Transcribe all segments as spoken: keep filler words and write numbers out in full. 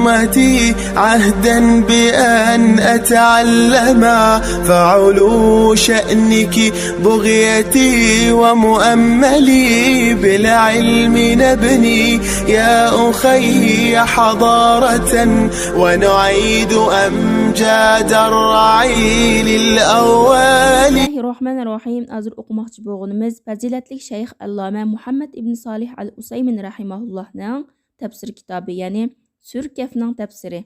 أمتي عهدا بأن أتعلم، فعلو شأنك بغيتي ومؤملي، بالعلم نبني يا أخي حضارة، ونعيد أمجاد الرعيل الأول. بىسمىللاھىررەھمانىررەھىم. ھازىر ئوقۇماقچى بولغىنىمىز پەزىلەتلىك شەيخ ئەللامە مۇھەممەد ئىبن سالىھ ئەل ئۇسەيمىن رەھىمەھۇللاھنىڭ تەپسىر كىتابى، يەنى سۈرە كەھفنىڭ تەپسىرى.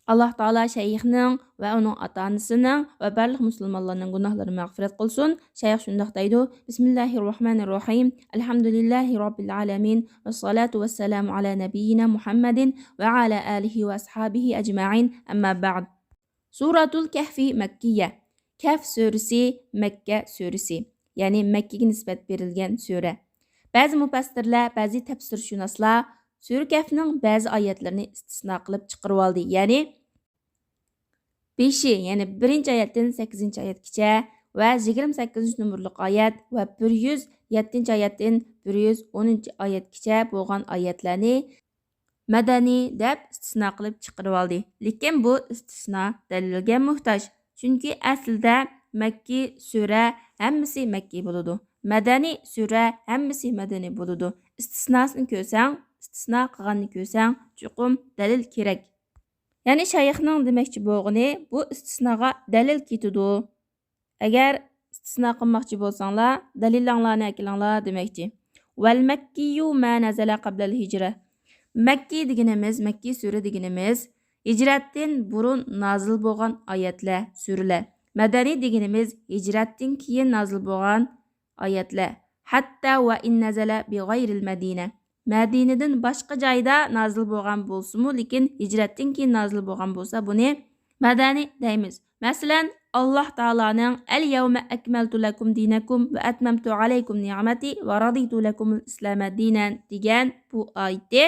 ئاللاھ تائالا شەيخنىڭ ۋە ئۇنىڭ ئاتا-ئانىسىنىڭ ۋە بارلىق مۇسۇلمانلارنىڭ گۇناھلىرىنى مەغپىرەت قىلسۇن. شەيخ شۇنداق دەيدۇ: بىسمىللاھىررەھمانىررەھىم. ئەلھەمدۇلىللاھى رەببىل ئالەمىن. ۋەسسالاتۇ ۋەسسالامۇ ئالا نەبىييىنا مۇھەممەدىن ۋە ئالا ئالىھى ۋە ئەسھابىھى ئەجمەئىن. ئەمما بەئد. سۇرەتۇل كەھفى مەككىيە. كەھف سۈرىسى مەككە سۈرىسى، يەنى مەككىگە نىسبەت بېرىلگەن سۈرە. بەزى مۇپەسسىرلەر، بەزى تەپسىرشۇناسلار سۈرە كەھفنىڭ بەزى ئايەتلىرىنى ئىستىسنا قىلىپ چىقىرىۋالدى. يەنى بېشى، يەنى بىرىنچى ئايەتتىن سەككىزىنچى ئايەتكىچە ۋە يىگىرمە سەككىزىنچى نومۇرلۇق ئايەت ۋە بىر يۈز يەتتىنچى ئايەتتىن بىر يۈز ئونىنچى ئايەتكىچە بولغان ئايەتلەرنى مەدەنىي دەپ ئىستىسنا قىلىپ چىقىرىۋالدى. لېكىن بۇ ئىستىسنا دەلىلگە موھتاج. چۈنكى ئەسلىدە مەككى سۈرە ھەممىسى مەككى بولىدۇ. مەدەنىي سۈرە ھەممىسى مەدەنىي بولىدۇ. ئىستىسناسىنى كۆرسەڭ، ئىستىسنا قىلغاننى كۆرسەڭ، چوقۇم دەلىل كېرەك. يەنى شايىخنىڭ دېمەكچى بولغىنى، بۇ ئىستىسناغا دەلىل كېتىدۇ. ئەگەر ئىستىسنا قىلماقچى بولساڭلار، دەلىلىڭلارنى ئەكېلىڭلار دېمەكچى. ۋەل مەككىيۇ ما نەزەلە قەبلەل ھىجرە. مەككى دېگىنىمىز، مەككى سۈرە دېگىنىمىز ھىجرەتتىن بۇرۇن نازىل بولغان ئايەتلەر، سۈرىلەر. مەدەنىي دېگىنىمىز ھىجرەتتىن كېيىن نازىل بولغان ئايەتلەر. ھەتتا ۋە ئىن نەزەلە بىغەيرىل مەدىنە. مەدىنىدىن باشقا جايدا نازىل بولغان بولسىمۇ، لېكىن ھىجرەتتىن كېيىن نازىل بولغان بولسا، بۇنى مەدەنىي دەيمىز. مەسىلەن، ئاللاھ تائالانىڭ ئەل يەۋمە ئەكمەلتۇ لەكۇم دىنەكۇم ۋە ئەتمەمتۇ ئەلەيكۇم نىئمەتى ۋە رەزىتۇ لەكۇمۇل ئىسلامە دىنەن دېگەن بۇ ئايىتى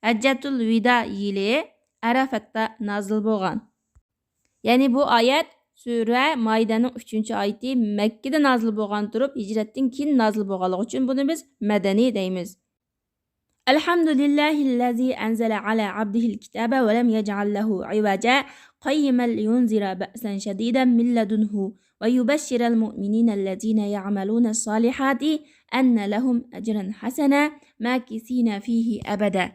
ھەججەتۇل ۋىدا يىلى ئەرەفەتتە نازىل بولغان. يەنى بۇ ئايەت سۈرە مائىدەنىڭ ئۈچىنچى ئايىتى مەككىدە نازىل بولغان تۇرۇپ، ھىجرەتتىن كېيىن نازىل بولغانلىقى ئۈچۈن بۇنى بىز مەدەنىي دەيمىز. الحمد لله الذي أنزل على عبده الكتاب ولم يجعل له عوجا قيما لينذر بأسا شديدا من لدنه ويبشر المؤمنين الذين يعملون الصالحات أن لهم أجرا حسنا ماكثين فيه أبدا.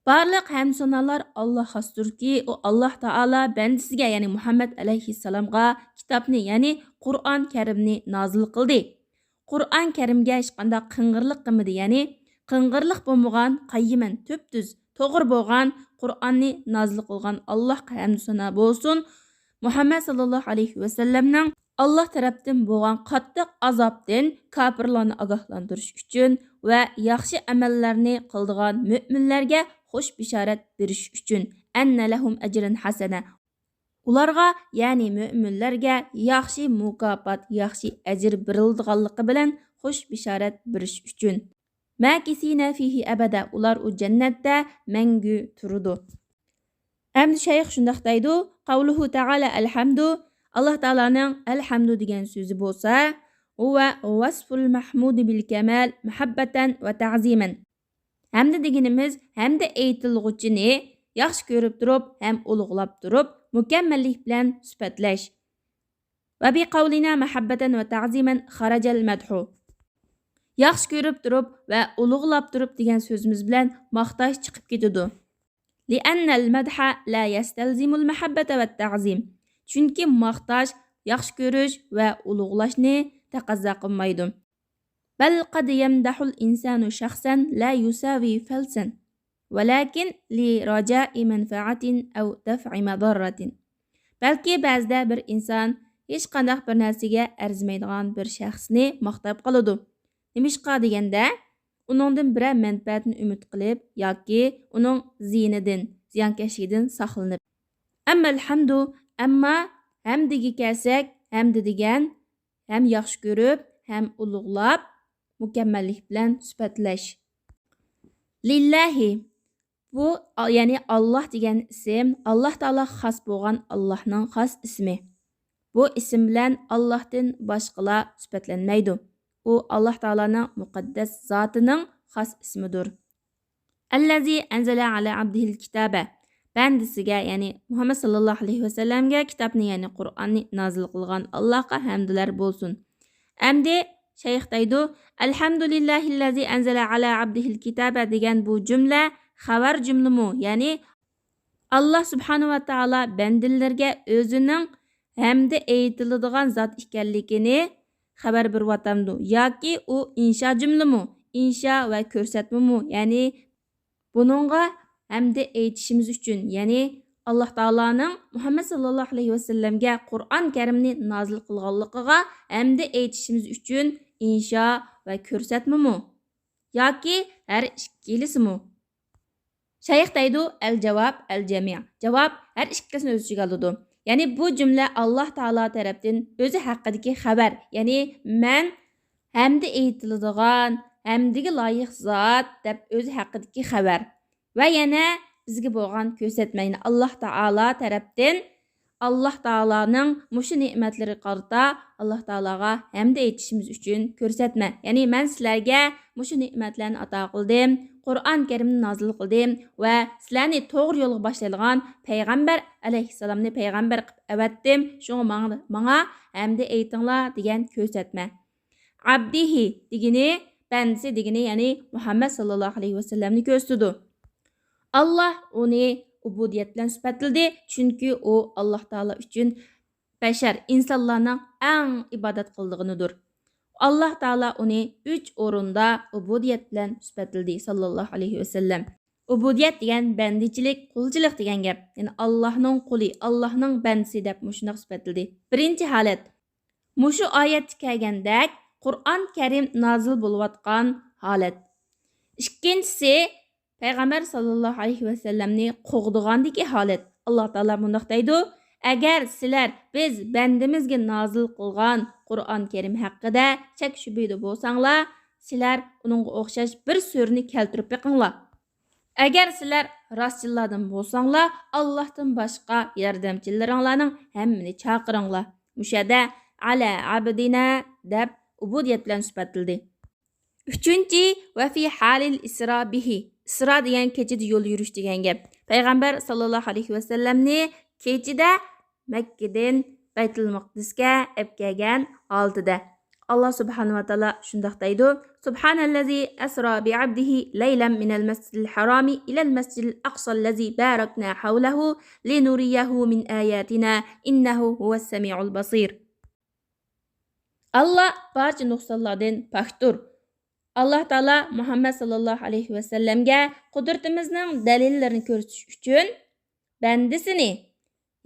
بارلىق ھەمدۇ سانالار ئاللاھقا خاستۇركى، ئۇ ئاللاھ تائالا بەندىسىگە، يەنى مۇھەممەد ئەلەيھىسسالامغا كىتابنى، يەنى قۇرئان كەرىمنى نازىل قىلدى. قۇرئان كەرىمگە ھېچقانداق قىڭغىرلىق قىلمىدى، يەنى قىڭغىرلىق بولمىغان، قەييىمەن، تۈپتۈز، توغرا بولغان قۇرئاننى نازىل قىلغان ئاللاھقا ھەمدۇ سانا بولسۇن. مۇھەممەد ساللاللاھۇ ئەلەيھى ۋەسەللەمنىڭ ئاللاھ تەرەپتىن بولغان قاتتىق ئازابتىن كاپىرلارنى ئاگاھلاندۇرۇش ئۈچۈن ۋە ياخشى ئەمەللەرنى قىلىدىغان مۆمىنلەرگە خۇش بېشارەت بېرىش ئۈچۈن، ئەننە لەھۇم ئەجرەن ھەسەنە، ئۇلارغا، يەنى مۆمىنلەرگە ياخشى مۇكاپات، ياخشى ئەجىر بېرىلىدىغانلىقى بىلەن خۇش بېشارەت بېرىش ئۈچۈن. ماكىسىنە فىھى ئەبەدە، ئۇلار ئۇ جەننەتتە مەڭگۈ تۇرىدۇ. ئەمدى شەيخ شۇنداق دەيدۇ، قەۋلۇھۇ تەئالە ئەلھەمدۇ، ئاللاھ تائالانىڭ ئەلھەمدۇ دېگەن سۆزى بولسا، ھۇۋە ۋەسفۇل مەھمۇدى بىل كەمال مەھەببەتەن ۋە تەزىمەن. ھەمدە دېگىنىمىز ھەمدە ئېيتىلغۇچىنى ياخشى كۆرۈپ تۇرۇپ ھەم ئۇلۇغلاپ تۇرۇپ مۇكەممەللىك بىلەن سۈپەتلەش. ۋە بىقەۋلىنا مەھەببەتەن ۋە تەزىمەن خەرەجەل مەدھۇ. ياخشى كۆرۈپ تۇرۇپ ۋە ئۇلۇغلاپ تۇرۇپ دېگەن سۆزىمىز بىلەن ماختاش چىقىپ كېتىدۇ. لىئەننەل مەدھە لا يەستەلزىمۇل مەھەببەتە ۋە تەزىم. چۈنكى ماختاش ياخشى كۆرۈش ۋە ئۇلۇغلاشنى تەقەززا قىلمايدۇ. بەل قەد يەمدەھۇل ئىنسانۇ شەخسەن لا يۇساۋى فەلسەن ۋەلەكىن لىرەجائى مەنفەئەتىن ئەۋ دەفئى مەداررەتىن. بەلكى بەزىدە بىر ئىنسان ھېچقانداق بىر نەرسىگە ئەرزىمەيدىغان بىر شەخسنى ماختاپ قالىدۇ. نېمىشقا دېگەندە، ئۇنىڭدىن بىرەر مەنپەئەتنى ئۈمىد قىلىپ ياكى ئۇنىڭ زىيىنىدىن، زىيانكەشلىكىدىن ساقلىنىپ. ئەممەل ھەمدۇ، ئەمما ھەمدىگە كەلسەك، ھەمدە دېگەن ھەم ياخشى كۆرۈپ، ھەم ئۇلۇغلاپ، مۇكەممەللىك بىلەن سۈپەتلەش. لىللاھى، بۇ، يەنى ئاللاھ دېگەن ئىسىم ئاللاھ تائالاغا خاس بولغان ئاللاھنىڭ خاس ئىسمى. بۇ ئىسىم بىلەن ئاللاھتىن باشقىلار سۈپەتلەنمەيدۇ. ئۇ ئاللاھ تائالانىڭ مۇقەددەس زاتىنىڭ خاس ئىسمىدۇر. الذي أنزل على عبده الكتاب. بەندىسىگە، يەنى مۇھەممەد ساللاللاھۇ ئەلەيھى ۋەسەللەمگە كىتابنى، يەنى قۇرئاننى نازىل قىلغان ئاللاھقا ھەمدلەر بولسۇن. ئەمدى شەيخ دەيدۇ، الحمد لله الذي أنزل على عبده الكتاب دېگەن بۇ جۈملە خەۋەر جۈملىمۇ؟ يەنى ئاللاھ سۇبھانەھۇ ۋە تائالا بەندىلىرىگە ئۆزىنىڭ ھەمدى ئېيتىلىدىغان زات ئىكەنلىكىنى خەۋەر بېرىۋاتامدۇ؟ ياكى ئۇ ئىنشا جۈملىمۇ؟ ئىنشا ۋە كۆرسەتمىمۇ؟ يەنى بۇنىڭغا ھەمدى ئېيتىشىمىز ئۈچۈن، يەنى ئاللاھ تائالانىڭ مۇھەممەد ساللاللاھۇ ئەلەيھى ۋەسەللەمگە قۇرئان كەرىمنى نازىل قىلغانلىقىغا ھەمدى ئېيتىشىمىز ئۈچۈن ئىنشا ۋە كۆرسەتمىمۇ؟ ياكى ھەر ئىككىلىسىمۇ؟ شەيخ دەيدۇ، الجواب الجميع. جاۋاب ھەر ئىككىلىسىنى ئۆز ئىچىگە ئالىدۇ. يەنى بۇ جۈملە ئاللاھ تائالا تەرەپتىن ئۆزى ھەققىدىكى خەۋەر، يەنى مەن ھەمدى ئېيتىلىدىغان، ھەمدىگە لايىق زات دەپ ئۆزى ھەققىدىكى خەۋەر ۋە يەنە بىزگە بولغان كۆرسەتمە، يەنى ئاللاھ تائالا تەرەپتىن ئاللاھ تائالانىڭ مۇشۇ نېمەتلىرىگە قارىتا ئاللاھ تائالاغا ھەمدە ئېيتىشىمىز ئۈچۈن كۆرسەتمە. يەنى مەن سىلەرگە مۇشۇ نېمەتلەرنى ئاتا قىلدىم، قۇرئان كەرىمنى نازىل قىلدىم ۋە سىلەرنى توغرا يولغا باشلايدىغان پەيغەمبەر ئەلەيھىسسالامنى پەيغەمبەر قىلىپ ئەۋەتتىم، شۇڭا ماڭا، ماڭا ھەمدە ئېيتىڭلار دېگەن كۆرسەتمە. ئابدىھى دېگىنى بەندىسى دېگىنى، يەنى مۇھەممەد ساللاللاھۇ ئەلەيھى ۋەسەللەمنى كۆرسىتىدۇ. ئاللاھ ئۇنى ئۇبۇدىيەت بىلەن سۈپەتلىدى، چۈنكى ئۇ ئاللاھ تائالا ئۈچۈن بەشەر، ئىنسانلارنىڭ ئەڭ ئىبادەت قىلىدىغىنىدۇر. ئاللاھ تائالا ئۇنى ئۈچ ئورۇندا ئۇبۇدىيەت بىلەن سۈپەتلىدى، ساللاللاھۇ ئەلەيھى ۋەسەللەم. ئۇبۇدىيەت دېگەن بەندىچىلىك، قۇلچىلىق دېگەن گەپ. يەنى ئاللاھنىڭ قۇلى، ئاللاھنىڭ بەندىسى دەپ مۇشۇنداق سۈپەتلىدى. بىرىنچى ھالەت، مۇشۇ ئايەتتە كەلگەندەك قۇرئان كەرىم نازىل بولۇۋاتقان ھالەت. ئىككىنچىسى، پەيغەمبەر ساللاللاھۇ ئەلەيھى ۋەسەللەمنى قوغدىغاندىكى ھالەت. ئاللاھ تائالا مۇنداق دەيدۇ، ئەگەر سىلەر بىز بەندىمىزگە نازىل قىلغان قۇرئان كەرىم ھەققىدە شەك شۈبھىدە بولساڭلار، سىلەر ئۇنىڭغا ئوخشاش بىر سۈرىنى كەلتۈرۈپ بېقىڭلار. ئەگەر سىلەر راستچىللاردىن بولساڭلار، ئاللاھتىن باشقا ياردەمچىلىرىڭلارنىڭ ھەممىنى چاقىرىڭلار. مۇشۇ يەردە ئەلە ئەبدىنا دەپ ئۇبۇدىيەت بىلەن سۈپەتلىدى. ئۈچىنچى، ۋە فى ھالىل ئىسرا بىھى. ئىسرا دېگەن كېچىدە يول يۈرۈش دېگەن گەپ. پەيغەمبەر ساللاللاھۇ ئەلەيھى ۋەسەللەمنى كېچىدە مەككىدىن بەيتۇل مەقدىسكە ئەپ كەلگەن ھالىتىدە. ئاللاھ سۇبھانەھۇ ۋە تائالا شۇنداق دەيدۇ، سبحان الذي أسرى بعبده ليلا من المسجد الحرام إلى المسجد الأقصى الذي باركنا حوله لنريه من آياتنا إنه هو السميع البصير. ئاللاھ بارچە نۇقسانلاردىن پاكتۇر. ئاللاھ تائالا مۇھەممەد ساللاللاھۇ ئەلەيھى ۋەسەللەمگە قۇدرىتىمىزنىڭ دەلىللىرىنى كۆرسىتىش ئۈچۈن بەندىسىنى،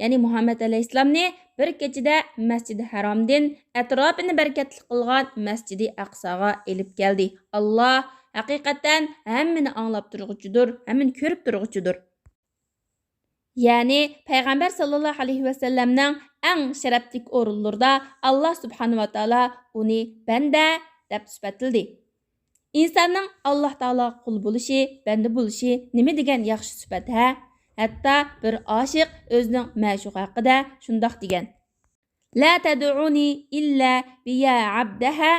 يەنى مۇھەممەد ئەلەيھىسسالامنى بىر كېچىدە مەسجىدى ھەرامدىن ئەتراپىنى بەرىكەتلىك قىلغان مەسجىدى ئەقساغا ئېلىپ كەلدى. ئاللاھ ھەقىقەتەن ھەممىنى ئاڭلاپ تۇرغۇچىدۇر، ھەممىنى كۆرۈپ تۇرغۇچىدۇر. يەنى پەيغەمبەر ساللاللاھۇ ئەلەيھى ۋەسەللەمنىڭ ئەڭ شەرەپلىك ئورۇنلىرىدا ئاللاھ سۇبھانەھۇ ۋە تائالا ئۇنى بەندە دەپ سۈپەتلىدى. ئىنساننىڭ ئاللاھ تائالاغا قۇل بولۇشى، بەندە بولۇشى نېمە دېگەن ياخشى سۈپەت ھە؟ ھەتتا بىر ئاشىق ئۆزىنىڭ مەشۇقى ھەققىدە شۇنداق دېگەن، لا تدعني إلا بيا عبدها.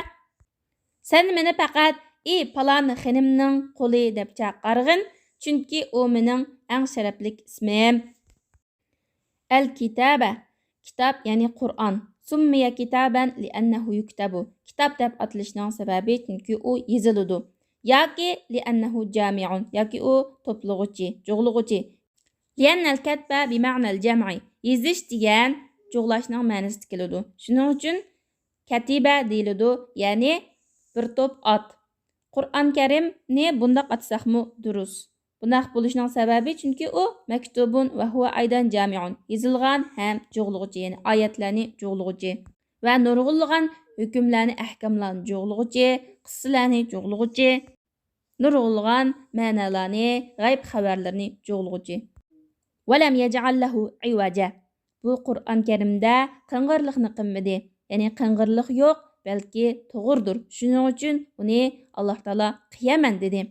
سەن مېنى پەقەت، ئى پالان خېنىمنىڭ قۇلى دەپ چاقارغىن، چۈنكى ئۇ مېنىڭ ئەڭ شەرەپلىك ئىسمىم. الكتاب، كىتاب، يەنى قۇرئان. سمي كتابا لأنه يكتب. كىتاب دەپ ئاتىلىشنىڭ سەۋەبى، چۈنكى ئۇ يېزىلىدۇ. ياكى لأنه جامع، ياكى ئۇ توپلىغۇچى، جۇغلىغۇچى. لأن الكتب بمعنى الجمع. يېزىش دېگەن جۇغلاشنىڭ مەنىسىدە كېلىدۇ. شۇنىڭ ئۈچۈن كەتىبە دېيىلىدۇ، يەنى بىر توپ ئات. قۇرئان كەرىمنى بۇنداق ئاتىساقمۇ دۇرۇس. بۇنداق بولۇشنىڭ سەۋەبى، چۈنكى ئۇ مەكتۇبۇن ۋە ھۇۋە ئەيدەن جامىئۇن، يېزىلغان ھەم جۇغلىغۇچى، يەنى ئايەتلەرنى جۇغلىغۇچى ۋە نۇرغۇنلىغان ھۆكۈملەرنى، ئەھكاملارنى جۇغلىغۇچى، قىسسىلەرنى جۇغلىغۇچى، نۇرغۇنلىغان مەنالارنى، غەيب خەۋەرلىرىنى جۇغلىغۇچى. ولم يجعل له عوجا. بۇ قۇرئان كەرىمدە قىڭغىرلىقنى قىلمىدى. يەنى قىڭغىرلىق يوق، بەلكى توغرىدۇر. شۇنىڭ ئۈچۈن ئۇنى ئاللاھ تائالا قىيامەن دېدى.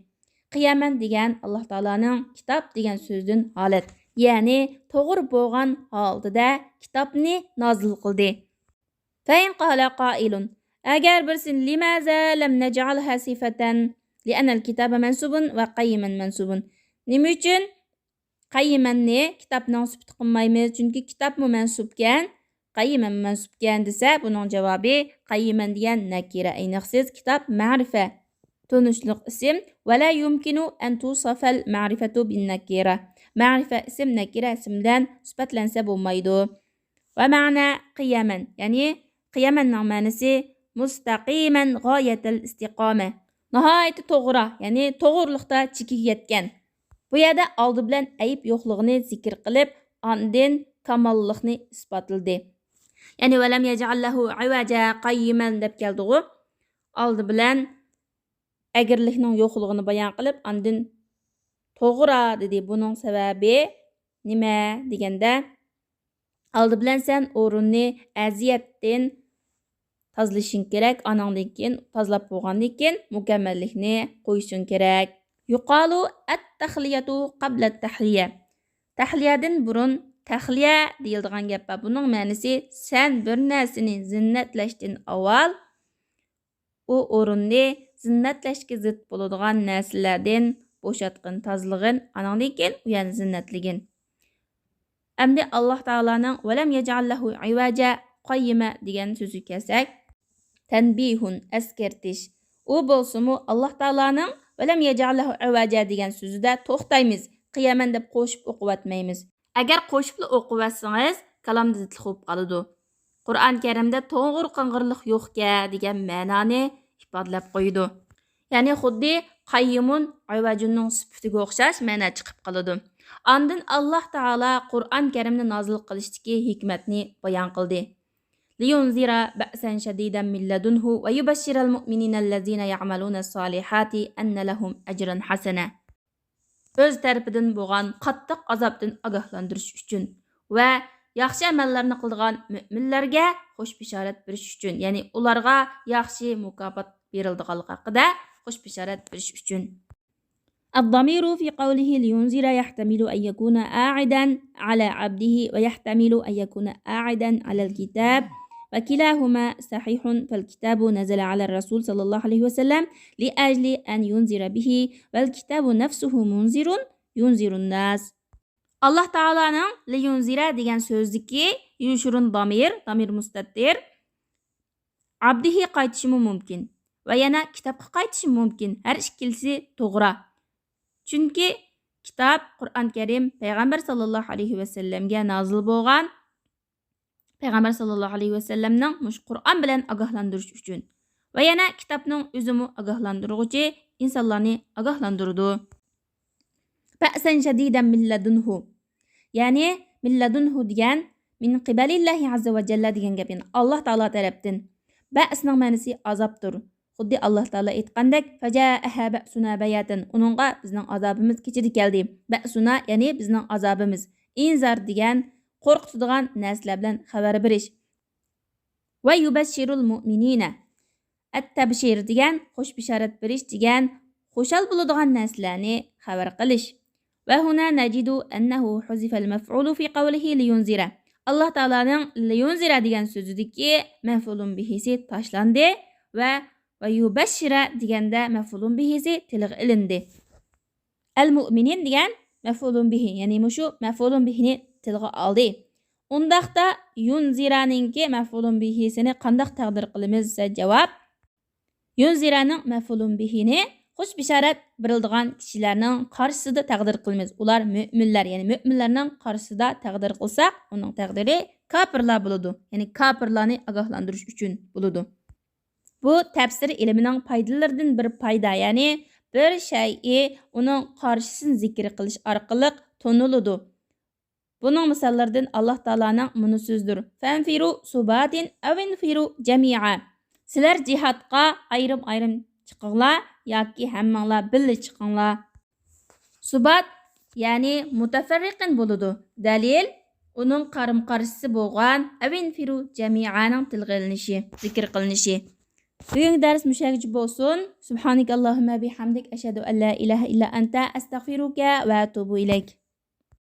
قىيامەن دېگەن ئاللاھ تائالانىڭ كىتاب دېگەن سۆزدىن ھالەت. يەنى توغرا بولغان ھالىتىدە كىتابنى نازىل قىلدى. فإن قال قائل، ئەگەر بىرسى لماذا لم نجعلها صفة لأن الكتاب منصوب وقيما منصوب. نېمە ئۈچۈن قەييىمەننى كىتابنىڭ سۈپىتى قىلمايمىز؟ چۈنكى كىتابمۇ مەنسۇپكەن، قەييىمەنمۇ مەنسۇپكەن دېسە، بۇنىڭ جاۋابى قەييىمەن دېگەن نەكىرە، ئېنىقسىز، كىتاب مەرىفە، تونۇشلۇق ئىسىم. ولا يمكن أن توصف المعرفة بالنكرة. مەرىفە ئىسىم نەكىرە ئىسىم بىلەن سۈپەتلەنسە بولمايدۇ. ومعنى قيما، يەنى قىيامەننىڭ مەنىسى مۇستەقىمەن غايەتەل ئىستىقامە، ناھايىتى توغرا، يەنى توغرىلىقتا چېكىگە يەتكەن. بۇ يەردە ئالدى بىلەن ئەيىب يوقلۇقىنى زىكىر قىلىپ، ئاندىن كاماللىقنى ئىسپاتلىدى. يەنى ۋەلەم يەجئەللەھۇ ئىۋەجە قەييىمەن دەپ كەلدىغۇ. ئالدى بىلەن ئەگرىلىكنىڭ يوقلۇقىنى بايان قىلىپ، ئاندىن توغرا دېدى. بۇنىڭ سەۋەبى نېمە دېگەندە، ئالدى بىلەن سەن ئورۇننى ئەزىيەتتىن تازىلىشىڭ كېرەك، ئاناڭدىن كېيىن تازىلاپ بولغاندىن كېيىن مۇكەممەللىكنى قويۇشۇڭ كېرەك. يۇقالۇ ئەت تەخلىيەتۇ قەبلەت تەھلىيە. تەھلىيەدىن بۇرۇن تەخلىيە دېيىلىدىغان گەپ بار. بۇنىڭ مەنىسى سەن بىر نەرسىنى زىننەتلەشتىن ئاۋۋال ئۇ ئورۇننى زىننەتلەشكە زىت بولىدىغان نەرسىلەردىن بوشاتقىن، تازىلىغىن، ئانىڭدىن كېيىن ئۇ يەرنى زىننەتلىگىن. ئەمدى ئاللاھ تائالانىڭ ۋەلەم يەجئەللەھۇ ئىۋەجە قەييىمە دېگەن سۆزىگە كەلسەك، تەنبىھۇن، ئەسكەرتىش. ئۇ بولسىمۇ ئاللاھ تائالانىڭ ۋەلەم يەجئەللەھۇ ئىۋەجە دېگەن سۆزىدە توختايمىز، قىيامەن دەپ قوشۇپ ئوقۇۋەتمەيمىز. ئەگەر قوشۇپلا ئوقۇۋەتسىڭىز، كالامدا زىتلىق بولۇپ قالىدۇ. قۇرئان كەرىمدە توغرا قىڭغىرلىق يوقكەن دېگەن مەنانى ئىپادىلەپ قويىدۇ. يەنى خۇددى قەييىمۇن ئىۋەجۇننىڭ سۈپىتىگە ئوخشاش مەنا چىقىپ قالىدۇ. ئاندىن ئاللاھ تائالا قۇرئان كەرىمنى نازىل قىلىشتىكى ھېكمەتنى بايان قىلدى. لينذر بأسا شديدا من لدنه ويبشر المؤمنين الذين يعملون الصالحات أن لهم أجرا حسنا. ئۆز تەرىپىدىن بولغان قاتتىق ئازابتىن ئاگاھلاندۇرۇش ئۈچۈن ۋە ياخشى ئەمەللەرنى قىلىدىغان مۆمىنلەرگە خۇش بېشارەت بېرىش ئۈچۈن، يەنى ئۇلارغا ياخشى مۇكاپات بېرىلىدىغانلىقى ھەققىدە خۇش بېشارەت بېرىش ئۈچۈن. الضمير في قوله لينذر يحتمل أن يكون عائدا على عبده ويحتمل أن يكون عائدا على الكتاب، وكلاهما صحيح، فالكتاب نزل على الرسول صلى الله عليه وسلم لأجل أن ينذر به، والكتاب نفسه منذر ينذر الناس. ئاللاھ تائالانىڭ لينذر دېگەن سۆزدىكى يوشۇرۇن ضمير، ضمير مستتر، عبده قايتىشىمۇ مۇمكىن ۋە يەنە كىتابقا قايتىشىمۇ مۇمكىن. ھەر ئىككىلىسى توغرا. چۈنكى كىتاب، قۇرئان كەرىم، پەيغەمبەر ساللاللاھۇ ئەلەيھى ۋەسەللەمگە نازىل بولغان. پەيغەمبەر ساللاللاھۇ ئەلەيھى ۋەسەللەمنىڭ مۇشۇ قۇرئان بىلەن ئاگاھلاندۇرۇش ئۈچۈن ۋە يەنە كىتابنىڭ ئۆزىمۇ ئاگاھلاندۇرغۇچى، ئىنسانلارنى ئاگاھلاندۇرىدۇ. بەئسەن شەدىدەن مىن لەدۇنھۇ. يەنى مىن لەدۇنھۇ دېگەن مىن قىبەلىللاھى ئەززە ۋە جەللە دېگەن گەپ، يەنى ئاللاھ تائالا تەرەپتىن. بەئسنىڭ مەنىسى ئازابتۇر. خۇددى ئاللاھ تائالا ئېيتقاندەك، فەجائەھا بەئسۇنا بەياتەن، ئۇنىڭغا بىزنىڭ ئازابىمىز كېچىدە كەلدى. بەئسۇنا، يەنى بىزنىڭ ئازابىمىز. ئىنزار دېگەن قورقۇتىدىغان نەرسىلەر بىلەن خەۋەر بېرىش. ۋە يۇبەششىرۇل مۇئمىنىنە. ئەتتەبشىر دېگەن خوش بېشارەت بېرىش دېگەن خۇشال بولىدىغان نەرسىلەرنى خەۋەر قىلىش. ۋە ھۇنا نەجىدۇ ئەننەھۇ ھۇزىفەل مەفئۇلۇ فى قەۋلىھى لىيۇنزىرە. ئاللاھ تائالانىڭ لىيۇنزىرە دېگەن سۆزىدىكى مەفئۇلۇن بىھىسى تاشلاندى ۋە، ۋە يۇبەششىرە دېگەندە مەفئۇلۇن بىھىسى تىلغا ئېلىندى. ئەل مۇئمىنىن دېگەن مەفئۇلۇن بىھى، يەنى مۇشۇ مەفئۇلۇن بىھىنى تىلغا ئالدى. ئۇنداقتا يۇنزىرانىڭكى مەفئۇلۇن بىھىسىنى قانداق تەقدىر قىلىمىز دېسە جاۋاب، يۇنزىرانىڭ مەفئۇلۇن بىھىنى خوش بېشارەت بېرىلىدىغان كىشىلەرنىڭ قارشىسىدا تەقدىر قىلىمىز. ئۇلار مۆمىنلەر، يەنى مۆمىنلەرنىڭ قارشىسىدا تەقدىر قىلساق، ئۇنىڭ تەقدىرى كاپىرلار بولىدۇ. يەنى كاپىرلارنى ئاگاھلاندۇرۇش ئۈچۈن بولىدۇ. بۇ تەپسىر ئىلمىنىڭ پايدىلىرىدىن بىر پايدا، يەنى بىر شەيئى ئۇنىڭ قارشىسىنى زىكىر قىلىش ئارقىلىق تونۇلىدۇ. بۇنىڭ مىساللىرىدىن ئاللاھ تائالانىڭ مۇنۇ سۆزىدۇر، فەنفىرۇ سۇباتىن ئەۋ ئىنفىرۇ جەمىئا. سىلەر جىھادقا ئايرىم-ئايرىم چىقىڭلار ياكى ھەممىڭلار بىللە چىقىڭلار. سۇبات، يەنى مۇتەفەررىقىن بولىدۇ. دەلىل، ئۇنىڭ قارىمۇقارشىسى بولغان ئەۋ ئىنفىرۇ جەمىئانىڭ تىلغا ئېلىنىشى، زىكىر قىلىنىشى. بۈگۈنكى دەرس مۇشۇ يەرگىچە بولسۇن. سۇبھانىكەللاھۇممە بىھەمدىك، ئەشھەدۇ ئەن لا ئىلاھە ئىللا ئەنتە، ئەستەغفىرۇكە ۋە ئەتۇبۇ ئىلەيك.